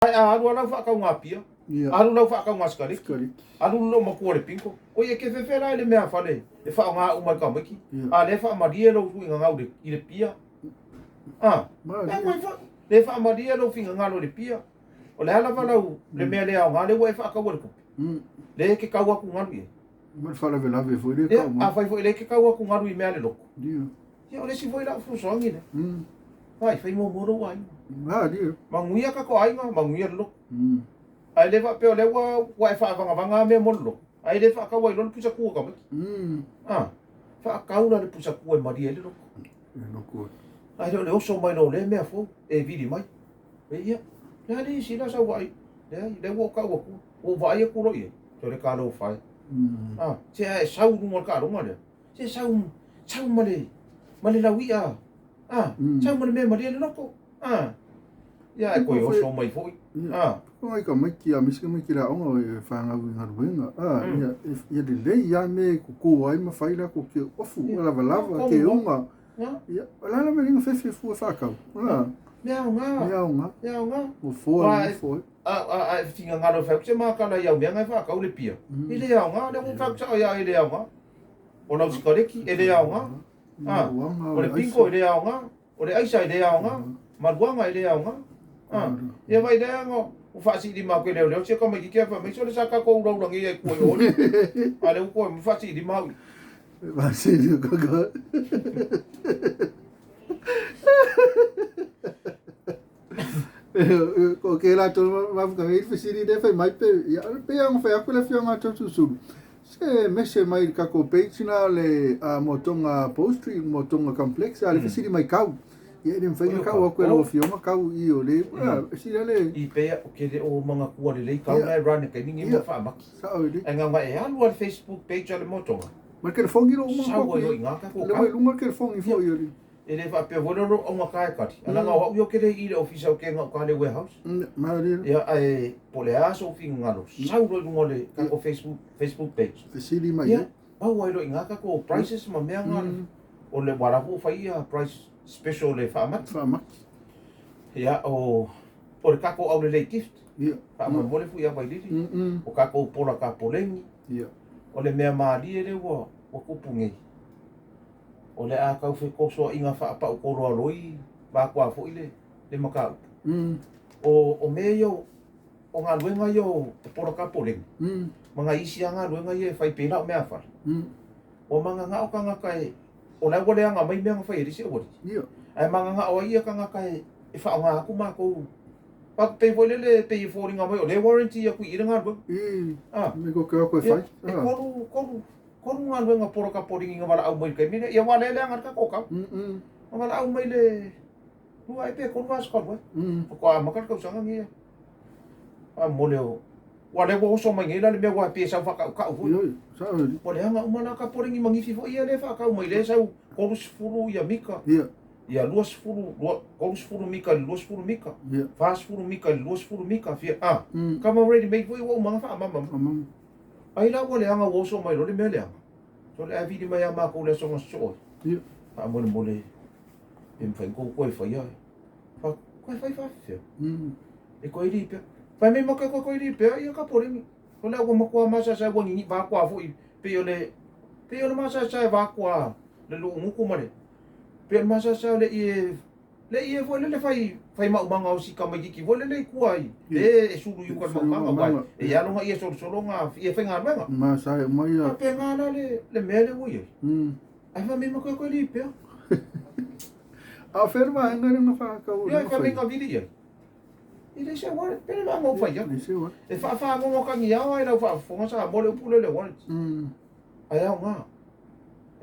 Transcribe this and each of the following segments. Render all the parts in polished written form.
Ae a alu a lau faakauga Apia, alu lau faakauga sikaleki, alu lou matua le bingo. Oi e kefefe la i le mea fale e faaaoga uma e tamaiti, a lea faamalie lou finagalo i le pia. A, lea faamalie lou finagalo i le pia. O le a lava lau le mea le aoga lea ua e faataua i le tupe. Lea e te tau atu galu i ai. Ma le faalavelave foi lea tau mai. Afai foi lea e te tau atu galu i mea a le lotu. Ia o le isi foi lau fesoasoani lea. Vai, fai muamua lou aiga. Manuia tatou aiga, manuia le lotu. Ae le faapea o lea ua e faavagavaga lava mea mo le lotu, ae le faatau ai loa le pusa tu a tamaiti. A, faatau la le pusa tu e malie ai le lotu. Ae le o le oso mai loa o lea mea fou e vili mai. E ia, le a le isi la sau vaai. Leai, lea ua ou tau atua. Ua ou vaai atu loa i ai, se o le talofa e. A, se a e sau i luga o le taaloga lea, Se sau, sau ma le, ma le lauia, a, sau ma le mea malie le loto, a. Ia, e toe oso mai foi, a. Ko ai tamaiti a aemaise tamaiti i le aoga e fanau i galuega, a, ia, ia lelei lava mea e koko ai ma fai latou ke ofu, lavalava, ke uga. Ia, o le a la mea lea na fefe fua faatau, a. Mea aoga. Mea aoga. Mea aoga. Nofoa, nofo ai. A, e finagalo e fai atu se makala i au mea na e faatau le pia, e le aoga, lea ua ou fai atu sao ia oe e le aoga. O lau sikareti e le aoga. A, o le bingo e le aoga. O le aisa e le aoga. Maluaga e le aoga. A, ia vaai lea na ua faasiilima atu e leoleo si tamaitiiti ae fai mai, sole sa tatou ulaula nei ai tua i o le. A lea ua toe faasiilima au. Faasiilima kaka. Ko kēlā tonu mafuta nei fesili lea fai mai pe, ia, pei ona fai atu le afioga a Toeolesulusulu, se mese mai le tatou page na le uh, Motoga Poultry, Motoga Complex, a le fesili mai kau. Ia e le mafai ona kau atu e lau afioga kau i o le, sila le. I pea o ke le o manatua lelei kau na e run e taimi nei mo faamaki. Sao i le. Ae na ona e alu a le Facebook page a le Motoga. Ma le telefoni lo uma. Sau ai loa i ina tatou kau. Le mai luga le telefoni foi o le. E le faapea foi lea o lou augata e tali, a leaga o au ia ou te le i i le ofisa ou te gauta i le warehouse. Ia ae po o le a sou finagalo, sau loa i luga o le tatou Facebook, Facebook page. Fesili mai ai. Ia, maua ai loa i ina tatou prices ma mea na, o le aua la foi ua fai ia price special le faamati. Faamati. Ia o o le tatou aulelei gift. Ia. Faamolemole foi ia Vailili. O tatou pola tapoleni. Ia. O le mea malie lea ua ua tupu nei. O le a tau fetosoaʻiga faapaukoloaloi vakuā foi le, le mataupu. O, o mea ia o, o galuega ia o pola tapoleni, ma nai isi lava galuega ia e fai pei la o meafale, ua mananao tagata e, o la ua leaga mai mea na fai e le isi aualii. Ae mananao ai ia tagata e, e faaaoga atu matou But pei foi lele pei e foliga mai o lea e warranty atu i i le galuega. Ah. Me ko ke atu e fai. E kolu, kolu, kolu galuega poloka poligi na valaau mai i le taimi lea. Ia aua lea e leaga le tatou kau. Na valaau mai le lua ea pe tolu aso talu ai. Faatoa amata le tausaga lenei. Faamolemole o aua lea ua oso mai nei la le mea aua pei e sau faatautau foi. Ioe, sao alii. Ua leaga uma la tapoligi ma nifi foi ia lea e faatau mai lea e sau 30 ia mita. Ia. Ia 20, 30 mita i le 20 mita. Ia. 40 mita i le 20 mita fia a. Kama ready made foi ua uma ona faamama. Faamama. Ai la ua leaga ua oso mai loa le mea leaga. So le a vili mai ia matou le aso na sosoo ai. Ia. Faamolemole pe mafai ona tou toe faia. Fa, toe fai faafefea. E toe lipea. Fai mai ma toe toe lipea ia kapoleni. O le ua matua masaesae ua niniva atu foi pei o le pei o le masaesae vatua le luugutu ma le pei o le masaesae o le ie le ie foi lele fai fai maumaga o si tamaititi foi lele i tua i e e sulu i uka le maumaga uae e i ai lona ie solosologa ie faigaluega. Masae uma ia. Faapena la le le mea lea ua i ai. Ae fai mai ma toe toe lipea. A o fea le vaega lea na faatau? Ia fai mai na vili i ai. E le se warrant, pele la ngou fai atu. E faafagogo tagiao ai lau faafofoga Samoa le upu lea o le warrant. Ae aoga.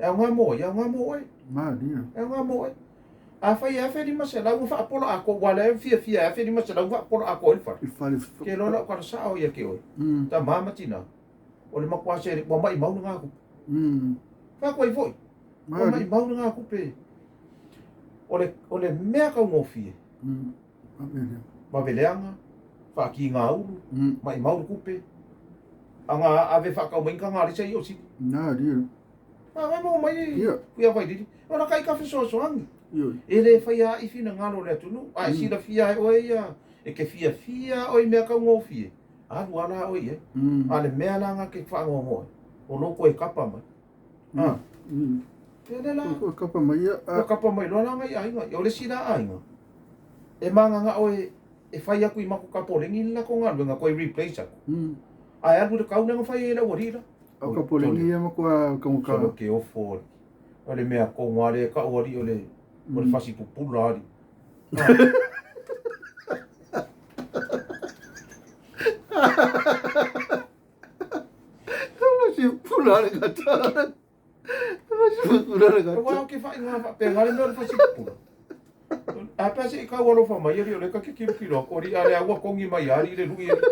E aoga mo ai, e aoga mo oe. Malia. E aoga mo oe. Afai e $1,500 ua faapola atoa, aua o lea e fiafia e $1,500 faapola atoa ai le fale. I fale. Ke loa lau tala sao ia te oe. Tama ma tina. O le matua se, ua maimau lena tupe. Fai atu ai foi. Ua maimau lena tupe. O le, o le mea taugofie. Vave leaga, faatigaulu, maimau le tupe, aga ave faatau mai ni tagalesa ia o sili. A maua mai Fuia Vailili, o laka ita fesoasoani. E le faia ai finagalo o le atunuu, a e silafia e oe ia. E ke fiafia oe i mea kaugofie, alu a la oe i ai. A le mea la nga ke whaangoangoa, o loko e kapa mai. Ah. Ia le la. Ua kapa mai ia. Ua kapa mai loa la ngai aiga. O le isi la aiga, e magagaʻo e e fai aku i mako kapoleni le lako galuega koe replace aku. Ae alu i le kau lea na fai ai e le aualii la. O kapoleni ia matua taugata. Solo ke ofo o le mea kogo a le kau alii o le o le fasi pupula alii. Fasi pupula le kata. Fasi pupula le kata. Ua ke whai ngā whapenga le mea o le fasi pupula. A pea se i kau alofa mai ali o le ka ke kilokilo aku ali a le aua kongi mai ali le lui ali.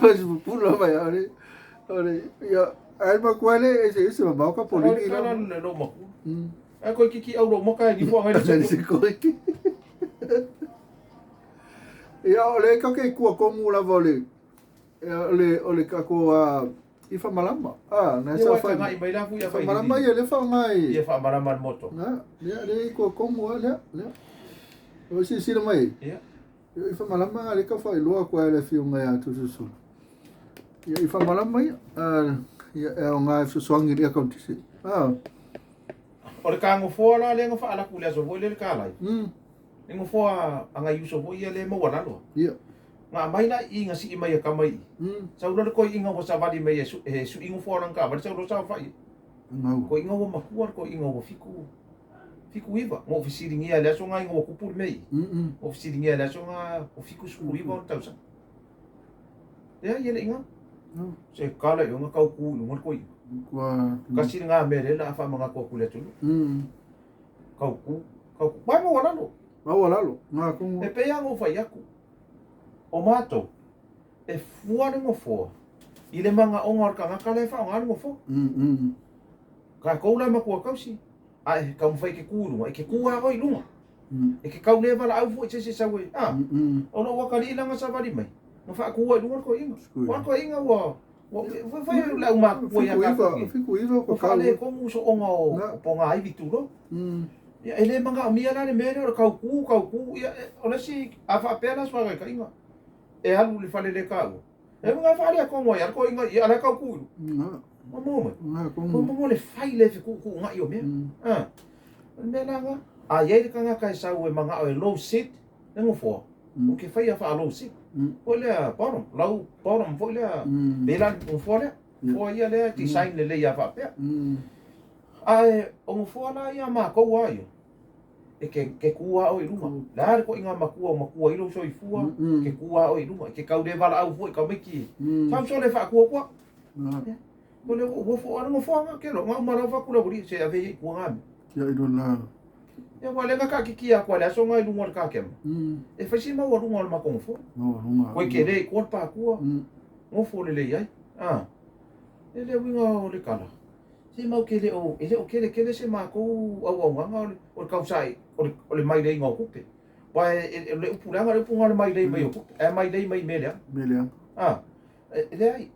Fasi pupula mai ali. Ale, ia, ai ma kua le ese ese ma mau ka polini la. Le lo maku. Ai koe kiki au lo maka e ni fua ngai le se koi. Ia o le ka ke kua kongu lava o le o le o le kako a i whamalama. Ah, na sa whai. Ia mai la fu ia whai. Whamalama ia le whangai. Ia whamalama le moto. Na, le le kua kongu a le le. O si si mai. Ia. I whamalama le ka whai loa kua le whiunga ia tususu. Ia i whamalama ia. Ah, ia e o ngai fesoasoani i le akautisi. Ah. O le kagofoa la lea na faalaku i le aso foi lea le kalai. Le gofoa a ngai uso foi ia le maualalo. Ia. Na aumai la i i na sii mai e kama i i. Sau loa le koiiga ua savali mai e su e sui gofoa o lana taavale sau loa saofai ai. Koiiga ua matua le koiiga ua fitu fitu iva. Na ou fesiligia i le aso na ina ua tupu le mea i i. Na ou fesiligia i le aso na ua 79 ona tausaga. Leai e le i galo. Se kala i ona tau ku i luga le koiiga. Kasi lena mea lea o le a faamanatu atu i le atunuu. Tau ku, tau ku. Mai maualalo. Maualalo. Nga kongo. E pei lava ona ou fai atu, o matou, e fua le nofoa i le manaoga o le tagata la e faaaoga le nofoa. Tatou la e matua tausi, a e taumafai e te tu i luga, e te tu lava oe i luga. E te tau le valaau foi i se isi e sau e, a, o lou atalii la na savali mai, na faatu ai i luga le toeaina. O le toeaina ua, ua, ua fai le aumatutua ia tatou nei. Ua faaletonu soona o pogaivi tulou. Ia, e le manaomia la le mea lea o le tautu, tautu, ia, o le isi, a faapea la suagaitaiga, e alu i le fale le taua, e uiga e faaletonu ai lava le toeaina i i, a o la e tautu i luga. Ua maua mai? Ua maua le fai le fetuutuunai o mea. A, o le mea la lena. A i ai le tagata e sau e manao e low seat le nofoa, ou te faia faa-low seat. Foi lea bottom, low bottom foi lea, pe la le nofoa lea. Nofoa ia lea design lelei a faapea. Ae o nofoa la ia a matou a ia, e ke, ke kū a oe i luga. Le a le koʻiga matua o matua ai lou soifua, ke kū a oe i luga. E ke kau le valaau foi i tamaiti e sau sole faatuatua. O le ua fo ala nofoa ke lo nga uma lau faku le wuri se ave i tua ngā mea. Ia i lona. Ia ua le nga kaʻakiki aku a le aso nga i luga o le kakema. E fai si maualuga o le matou nofoa. Maualuga. Koe ke le i kua le pakua. Nofo lelei ai. Ah. E le uiga o le kala. Se mau ke le o, e le o kelekele se matou auaunaga o le, o le kausaʻi, o le, o le maileiga o tupe. Aua e, e, o le upu leaga, o le upu lena o le mailei mai o tupe, ae mailei mai i mea leaga. Mea leaga. Ah, e, leai,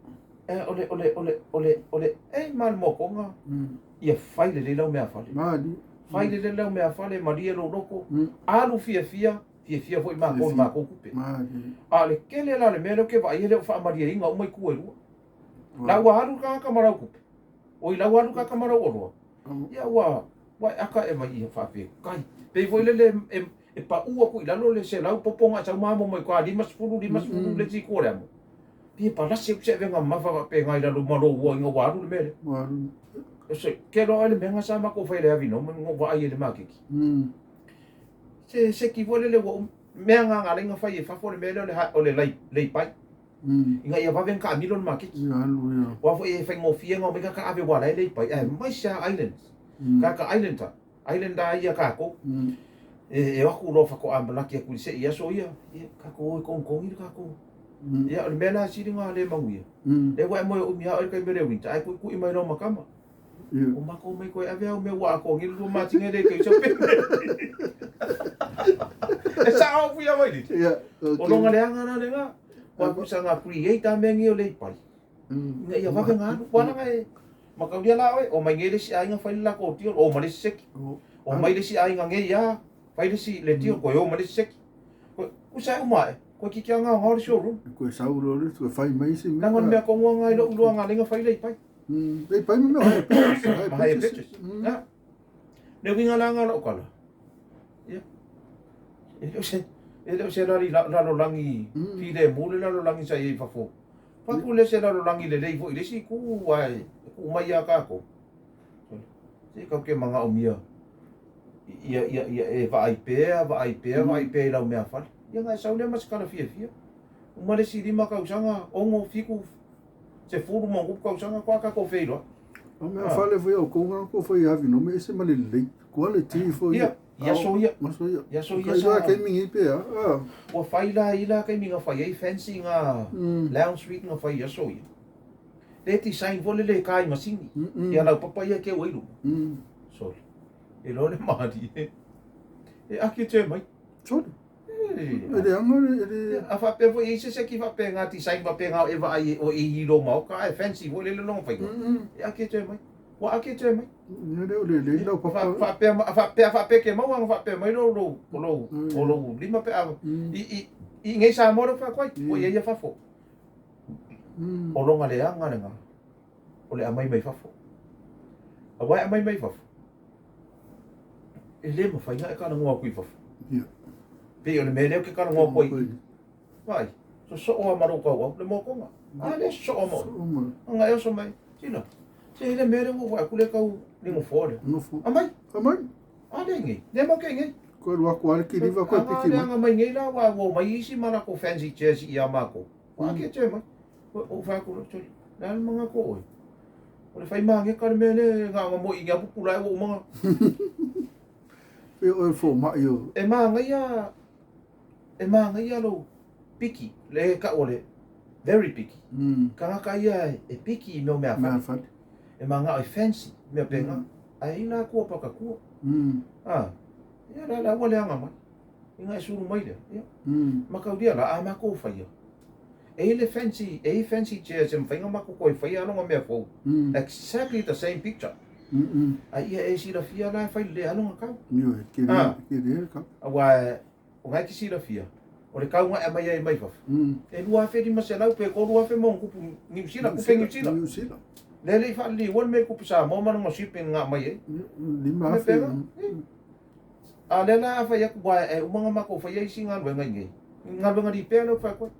e, o le, o le, o le, o le, o le, e ma le moatoga, ia fai lelei lau meafale. Malie. Fai lelei lau meafale, malie lou loto, alu fiafia, fiafia foi matou i matou tupe. Malie. A o le tele la o le mea lea ou te vaai e le o faamalieina uma itu e lua. La ua alu le tagata ma lau tupe. Oi la ua alu tagata ma lau oloa. Ia ua ua e aka e mai ia faafetai. Pei foi lele e, e paʻu aku i lalo le 100 popo na sau ma amo mai ka 50 50 le isi itu o le amo. Pei e palasi aku se avega mamafa faapena i lalo ma lou ua ina ua alu le mea lea. Ua alu. Se ke loa le mea na sa matou fai le avi no ma no vaai e le maketi. Se seki foi lele ua mea nga nga lenga fai e fafo le mea lea o le o le lei lei pai. Ina ia vave ona taamilo le maketi. Ia alu ia. Aua foi e faigofie ona omai kaka ave ua la e lei pai ae mai sea islands. Kaka island a, island a ia tatou. E o atu loa faatoa malaki atu i le sei aso ia, ia tatou o e togitogi le tatou. Ia o le mea la sili ona le manuia, lea ua e moe umi lava oe i le taimi o le winter ae tuitui mai loa ma tama. O matou mai koe ave au mea ua atoa nei le lua masina e le kei sau pene. E sao au fuia mai liti. Ia, O longa leaga la lena. Ua kusa nga create a mea nei o le pai. Ina ia vave nga alu. Ua langa e makaulia la oe, o mai nei le isi aiga fai le latou deal, o ma le isi seki. O mai le isi aiga nei ia. Fai le isi leitio toe o ma le isi seki. Kusa e uma ae, koe kiki a gaogao le showroom. Koe sau loa le toe fai mai isi mea. Leaga o le mea tonu lava lena i lou iloa na ala ai ona fai le pai. Le pai ma mea o hire purchase. Ma hire purchase. Ia. Le uiga la lena o lau tala, ia, e le o se, e le o se lalolagi filemu le lalolagi sa i ai i fafo. Fatu le se lalolagi lelei foi i le isi itu ae tuu mai ia tatou. Se tatou te manaomia ia, ia, ia e vaai pea, vaai pea, vaai pea i lau meafale. Ia ona e sau lea ma se tala fiafia. Uma le isi 5 tausaga, 6, 7, 10 ma ono tupu tausaga, faatoa tatou feiloai. O meafale foi a outou na tou fai avinome ese ma le lelei. Quality foi. Ia, i aso ia. Aso ia. I aso ia sa. Kai taimi nei pe a. Ua fai la i la taimi na fai ai fancy nga lounge suite na fai i aso ia. Le design foi lele e ka i masini. Ia laupapa ia e keu ai luma. Sole. E loa le malie. E ake te mai. Sole. E le aga le, e le... A faapea foi e i ai se seki faapena design faapena o e vaai o e i lou maota ae fancy foi lele lona faiga. E ake te mai. Ua ake te mai. Ia le o le lelei laupapa. Faapea faapea faapea ke maua ana faapea mai lou lou lou o lou lima pe a i i i nei Samoa lea ua fai atu ai. Ua i ai ia fafo. O lona leaga lena o le aumai mai fafo. Aua e aumai mai fafo, e le mafai ona e talanoa atu i fafo. Ia. Pei o le mea lea ou te talanoa atu ai i i. Vaai, sosoo lava ma lou tauau le motoga. A lea sosoo ma oe. Ona e oso mai, sila, se le mea lea ua ou vaai atu lea e tau i le nofoa lea. Nofo. Aumai. Aumai. A lea nei, lea matou te i nei. Koe alu atu lava le kiliva koe piki mai. A leaga mai nei la, ua omai isi ma latou fancy chairs ia matou. Ua ake te mai. Ou fai atu, le a le manatu o oe? O le fai mageka le mea lea na ona moi i pupula e ua uma na. Pei oe fomai o. E manaia, e manaia lou picky, le tau o le very picky. Tagata ia e picky i mea o meafale. E manao e fancy, mea pena. Ae i ai la atua pakatua. A, ia la la ua leaga mai. Ina e sulu mai lea, ia. Mataulia la, a matou faia, e i ai le fancy, e i ai fancy chairs e mafai ona matou toe faia lona mea fou. Exactly the same picture. Ae ia e silafia la e fai lelei lava lona kau. Ioe, tele, tele le kau. Aua o na e te silafia, o le kau na e aumai ai mai fafo, e 2500 pe 3000 ma ona tupu Niu Sila, kupe Niu Sila. Niu Sila. Lea le i faaliliua le mea i kupe Samoa ma lona shipping na aumai ai. 5000. A lea la a fai atu, aua e uma ona matou faia isi galuega i inei, galuega lipea lea ou te fai atu ai.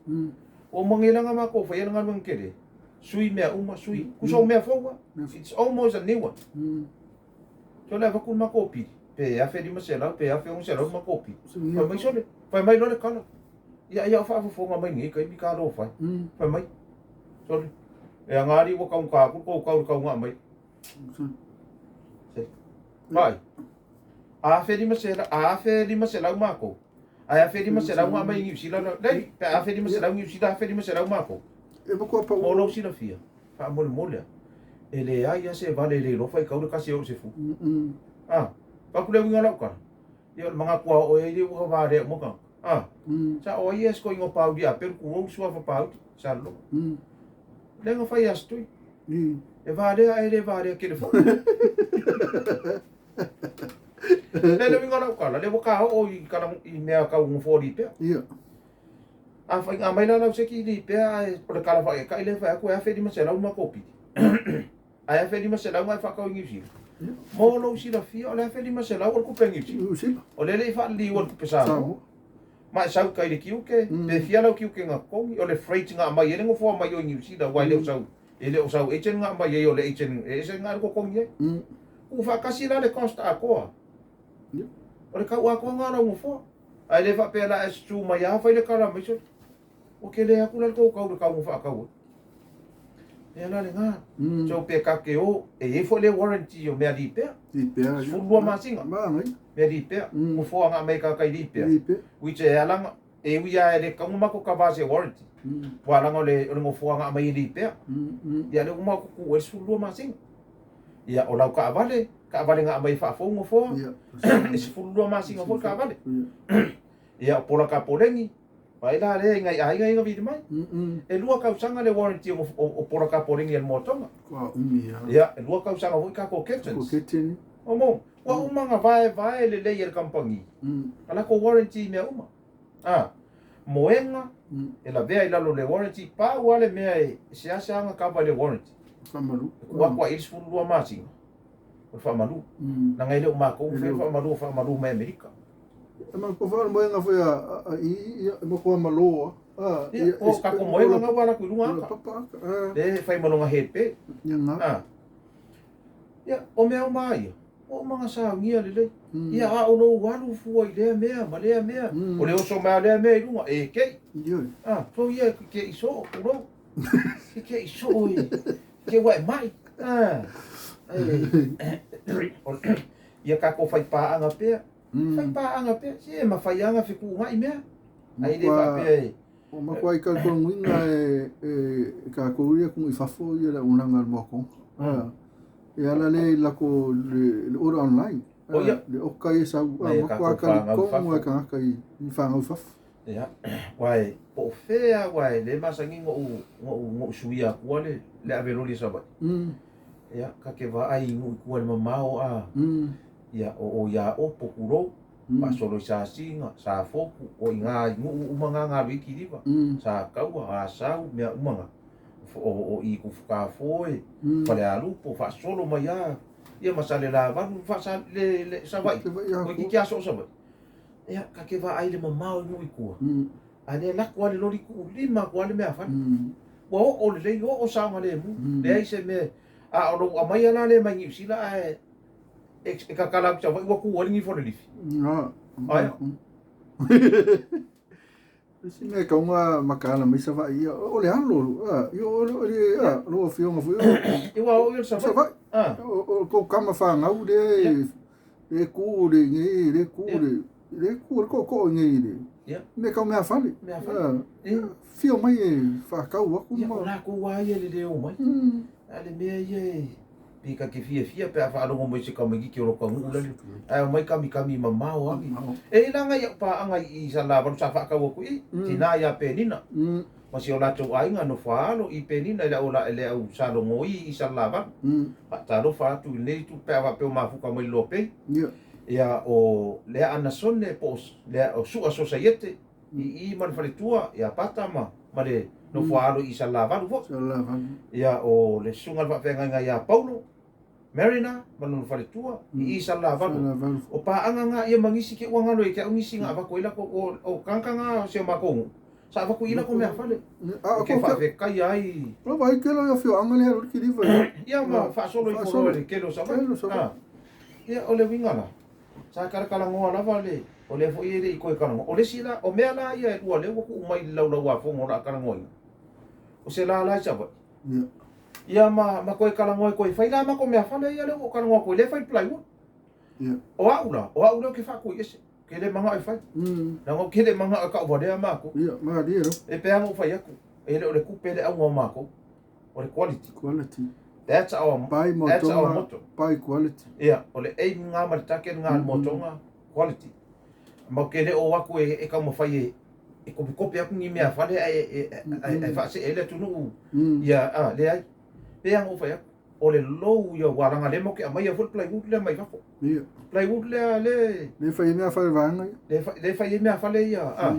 Ua uma nei la ona matou faia le galuega tele, sui mea uma, sui, kusa o mea fou lava, it's almost a new one. So le avatu le matou pili, pe 1500 pe 1600 le matou pili. Fai mai sole, fai mai loa le tala, ia ia o faafofoga mai nei taimi talofa e. Fai mai, sole, e aga alii ua taugata atu le tou tau i le tau na aumai. Vai. 1500, 1500 matou. Ae 1500 nga aumai i Niu Sila. Lei, pe 1500 Niu Sila, 1500 matou. E matua pau. Mo lou silafia, faamolemole a. E leai lava se vale e le iloa faitau le tasi e oo i le sefulu. A, avatu le uiga o lau tala. Ia o le manatu lava o oe ai lea ua valea uma tagata. A, sa o ai ia se toeaina o Pauli a pelu tulou le suafa Pauli, sa lologa. Lea na fai Aso Tui. E valea ae le valea tele foi. Lea le uiga o lau tala, lea ua ta oo i tala i mea tau nofoa lipea. Ia. A fai a mai la lau seki lipea ae o le tala faataitai lea e fai atu e 1500 le matou pili. Ae 1500 nga e faatau i Niu Sila. Mo lou silafia o le 1500 o le kupe Niu Sila. Niu Sila. O lea e le i faaliliua i le kupe Samoa. Ma e sau kai le tiute, pe fia lau tiute na totogi, o le freight na aumai ai le nofoa mai o i Niu Sila, aua e le o sau, e le o sau agent na aumai ai o le agent e ese na le totogi ai. Tuu faatasi la le cost atoa. O le tau atoa na o lau nofoa. Ae le faapea la e susu mai lava fai le tala mai sole. Ua tele atu la le tou tau i le tau na faatau ai. Mea la lena. So pe ta te o, e i ai foi le warranty o mea lipea. Lipea. 12 masina. Manaia. Mea lipea. Nofoa na aumai tagata i lipea. Lipea. Which e ala na, e ui lava e le tatau ona matou kava se warranty. Aua leaga o le nofoa na aumai e lipea. Ia lea ua matou tuu ai le 12 masina. Ia o lau taavale, taavale na aumai faafou nofoa. E 12 masina foi le taavale. Ia o pola tapoleni, Vaai la lea i nai aiga ia na vili mai. E lua tausaga le warranty o pola tapoleni a le moatoga. Kua umi lava. Ia, e lua tausaga foi tatou curtains. Tatou curtain. O mo, ua uma ona vaevae lelei e le kamupani a latou warranty i mea uma. A, moega e lavea i lalo o le warranty, pau lava le mea e seasea ona kava i le warranty. Faamalu. E tuu atu lava i ai le 12 masina o le faamalu. Leaga e le o matou na faia le faamalu, o faamalu mai Amerika. E manatua foi o le moega foi a i, ia, e matua malo lava. Ia, o tatou moega na ua alu atu i luga ata. Papa ata. Lea e fai ma lona hepe. Ia na. Ia, o mea uma lava ia, ua uma ona saunia lelei. Ia, a o lou alu fua i lea mea ma lea mea, o le oso mai lava o lea mea i luga, e kei. Ioe. A, so ia e kei soo, tulou. E kei soo e, te ua e mai. A, e, ia tatou fai paaga pea. Fai paaga pea, se e mafai lava ona fetuunai mea. Ae le faapea e... Ua matuai talitonuina e tatou ia atunuu i fafo ia le auaunaga a le Moatonga. E ala lea i latou le order online. Le oka ia sau. Matua talitonu lava tagata i fanau i fafo. Ia, aua e po o fea aua e le masani ona ou suia atua le ave loli i Savaii. Ia, ta te vaai i nuu i tua i le mamao a, ia, o o ia Opo tulou, faasolo i Sasina, Safotu, o i ina i nuu uma na na alu ai kiliva, Sataua, Asau, mea uma na, o i Tufutafoe, Falealupo, faasolo mai lava, ia ma Salelavalu, le Savaii, toeitiiti lava soo Savaii. Ia, ta te vaai i le mamao i nuu i tua, a lea lako lava le loli tuu lima atu lava le meafale. Ua oo lelei, oo saogalemu, leai se mea, a o lou aumaia la lea mai Niu Sila ae e tatala atu i Savaii ua tu ai le nifo o le lifi. Aia. Isi mea e tatau ona mataala mai Savaii ia, o le alo, ia o le lou afioga foi o Ia ua oo ia i Savaii. Savaii. O tou tama fanau lea e tu le nei, le tu le le tu le tootoo i nei le mea tau meafale. Meafale. Fio mai e faatau atu ma. Ia o latou lava ia e le o mai. A o le mea ia e pei ta te fiafia pe a faalogo mai i se tamaititi o lota nuu lale, ae omai kamikami mamao agi. E i ai la nai au paaga i Salelavalu sa faatau atu i i, tina ia Penina, ma si o latou aiga nofo-a-alo i Penina i le au le au salogoi i Salelavalu. Faatalofa atu i lenei itu pe a faapea o mafuta mai le Loa Pei. Ia o Lea Anasone po o Lea o Sua Sosaiete i i ma le faletua ia Pata ma ma le nofo-a-alo i Salelavalu foi. Salelavalu. Ia o le susuga i le faafeagaiga ia Paulo Mariner ma lona faletua i i Salelavalu. Salelavalu. O paaga na ia ma nisi te ua galo ia te au nisi na avatu ai latou o o tagata na o si o matou nuu sa avatu i latou meafale. A Ou te faafetaia ai. O vaai kela o afioaga lea alu kiliva ia. Ia ma faasolo i folo i le tele o Savaii. Tele o Savaii. Ia o le uiga la, sa talatalanoa lava le, o lea foi e le i toe talanoa. O le isi la, o mea la ia e lua lea ua tuu mai i le laulauafono o le a talanoaina, o se lala i Savaii. Ia. Ia ma, ma toe talanoa e toe fai la matou meafale ia lea ua ou talanoa atu ai, lea e fai plywood. Ia. O au la, o au lea ou te faatuiese, ou te le manao e fai. Leaga ou te le manao e tauvalea matou. Ia, malie lava. E pei lava ona ou fai atu, e le o le tupe le auga o matou, o le quality. Quality. That's our, Buy that's our motoga, motto. buy quality. Ia, o le aim lena ma le target lena a le motoga, quality. Ma ou te le o o atu e taumafai e e kopikopi atu ni meafale ae e ae faasee ai le atunuu ia, a, leai. Pei lava ona ou fai atu, o le low ia aua leaga o lea matou te aumaia foi le plywood lea mai fafo. Ia. Plywood lea le Le fai ai meafale vaega ia. Le fai, le fai ai meafale ia, a.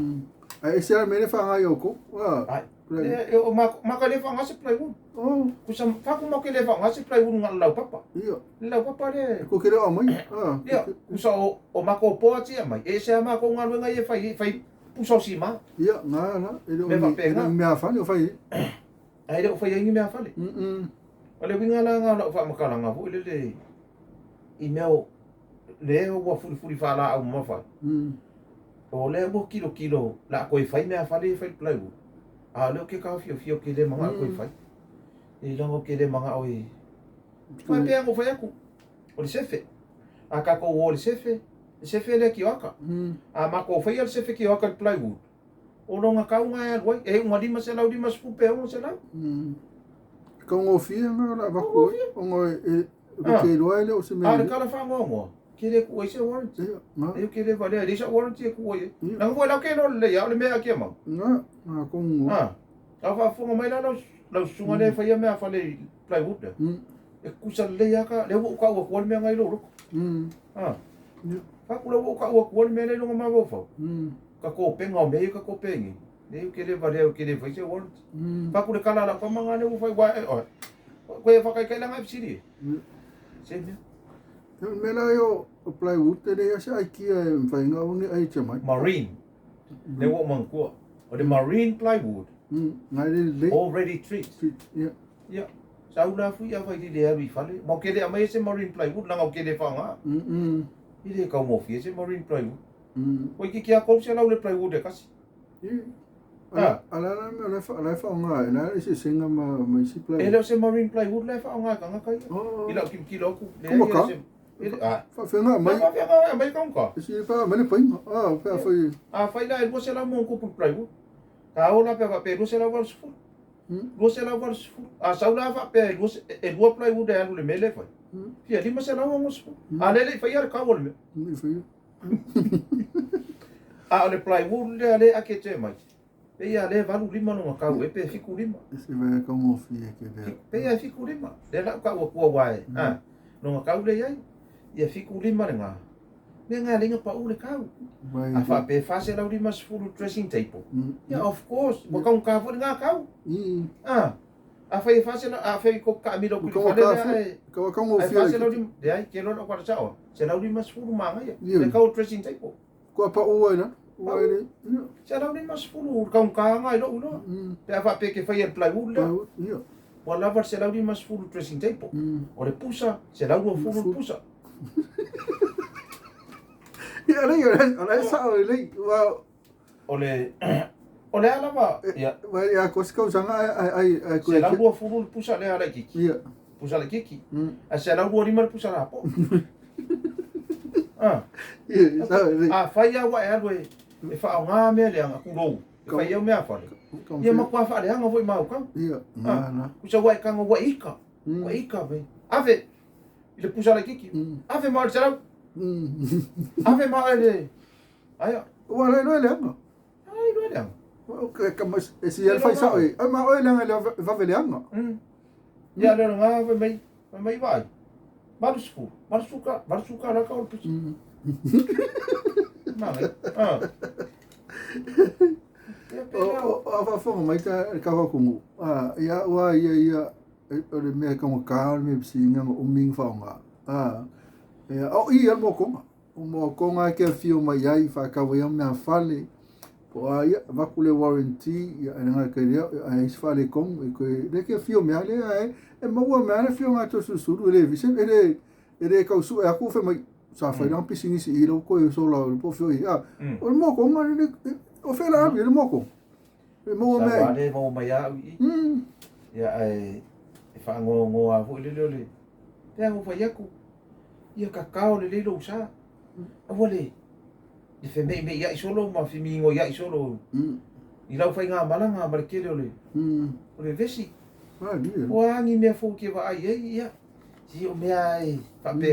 Ae ese lava le mea lea e faaaoga i outou. A. Ai. Le, o matou e le faaaoga se plywood. Oh. Kusa, faku matou te le faaaoga se plywood na o le laupapa. Ia. Le laupapa le. Ko ke le o aumai. A. Ia, kusa o matou boards ia aumai, e ese lava matou galuega ia e fai ai, fai pusa o sima. Ia, na la, e le o Mea ni, e faapena. le o ni meafale o fai ai. Ae le o fai ai ni meafale. O le uiga la lena o lau faamatalaga foi lele i mea o lea ua fulifuli faalaau mamafa ai. O lea ua tilotilo o le a toe fai meafale ia e fai i le plywood, a o lea ou te taofiofia ou te le manao e toe fai. E leaga ou te le manao e... Aua e pei lava ona ou fai atu, o le sefe. A tatou o i le sefe, le sefe lea tioata. A matou faia le sefe tioata i le plywood, o lona tauga e alu ai, e iuga 550 pe 600. E taugofie lena o le a avatu ai, ona e te iloa e le o se mea. A o le tala faanoanoa, ke le tuu ai se warranty. Ia, na. E ke le valea, e leai sau warranty e tuu ai ai. Ia. Leaga foi la ou te iloa lelei lava o le mea e akia mau. Na, na tonu lava. A, a o faafofoga mai la lau susuga lea e faia meafale i plywood lea. E kusa lelei lava ka, lea ua ou tau atua le mea lena i lou loto. Fai atu lea ua ou tau atua le mea lea i lona mafaufau. Ka topena o mea ia ka tope nei. Nei ou te le valea ou te le fai se warranty. Fai atu le tala a lau tama lena lea ua fai, ua e oe. Koe whakaikai langa e fesili e. Se mea. O le mea la ia o plywood e leai se IKEA e mafai ona aua ne i ai te mai. Marine. Lea ua ou manatua. O le marine plywood. Ngai le lelei. Already treat. Treat, ia. Ia. Sa au la fui a fai le alu i fale. Ma ou te le aumaia se marine plywood leaga ou te le faaaoga. E le taugofie se marine plywood. Ua itiiti lava 300 le plywood e tasi. A o le a la le mea o la e faaaoga ai? O le a le eseesega ma isi plywood? E le o se marine plywood la e faaaoga e tagata ia. I lau tilotilo atu, leai e le o se... Faafefea aumai? Faafefea aumai e taugata? E sili pe aumai le paina. A, pe afai... Afai la e 200 ma ona tupu le plywood, ta o la pe a faapea e 280. 280. A sau la faapea e lua plywood e alu i le mea lea e fai, fia 560. A o lea e le i faia le tau o le mea. Le i faia. A o le plywood lea lea e ake te mai, pei lava lea e 85 lona tau ea pe 75. Se vaea taugofie ke lea. Pei lava e 75. Lea la ou tau atua aua e, a, lona tau lea e i ai. Ia 75 lena. Mea na e ala ai ona pau le tau. A faapea e 450 dressing table, ia of course, ua taugata foi lena tau. A, afai e 400, afai tou te taamilo atu i le fale lea ae, ae 450, leai, ke loa lau tala sao, 150 manaia, le tau o le dressing table. Kua pau ai la. Ua ele. 150 le taugata lena i lou iloa. Pe a faapea e te faia i le plywood lea. Ua lava le 150 dressing table. O le pusa, 120 le pusa. Ia, alei, o la e sao lelei. Ua... O le... O le a lava... Ia. Ua ia ko se kausaga ai ai ai koe. 120 le pusa lea laitiiti. Ia. Pusa laitiiti. Ae 125 le pusa lapoa. Ah. Ia, sao lelei. Afai lava ua e alu e e faaaoga mea leaga, tulou, e fai au mea fale. Ia matua faaleaga foi ma au kau. Ia, na na. Kusa ua e tago ua e ika. Ua e ika ve. Ave i le pusa laitiiti. Ave ma o le 100. Ave ma o le aia. Ua le iloa e leaga. Ai iloa e leaga. E si e fai sao e. Ai ma oe leaga le vave leaga. Ia le nga fai mai, fai mai vaai. 80, 80 ka, 80 ka la ka o le pusa. Mangai. Ah. Ia pe la. O a faafofoga mai ka ka fakungu. A ia ua ia ia o le mea taugata o le mea pisiga na umi na faaaoga. A ia o i ia le moakoga. O moakoga e ke afio mai ai faatau ai au mea fale. Po o a ia avatu le warranty ia e le gata i lea a i ai se faaletonu e toe le ke afio mea lea ae e maua mea le afioga a Toeolesulusulu e le vise e le e le tau sue atu fai mai sa fai lana pisinisi i lou toe sola o le po o fea a o le moakoga le o fea la alu i ai le moakoga e maua mea ai. Sa le maua mai au i i. Ia ae e faanoanoa foi lele o le pea ua fai atu ia tatao lelei lou sa. Aua le le femeimeiai solo ma femigoiai solo i lau faigamalaga ma le tele o le o le vevesi. O a ni mea fou e te vaai ai, ia, se o mea lava e faapena.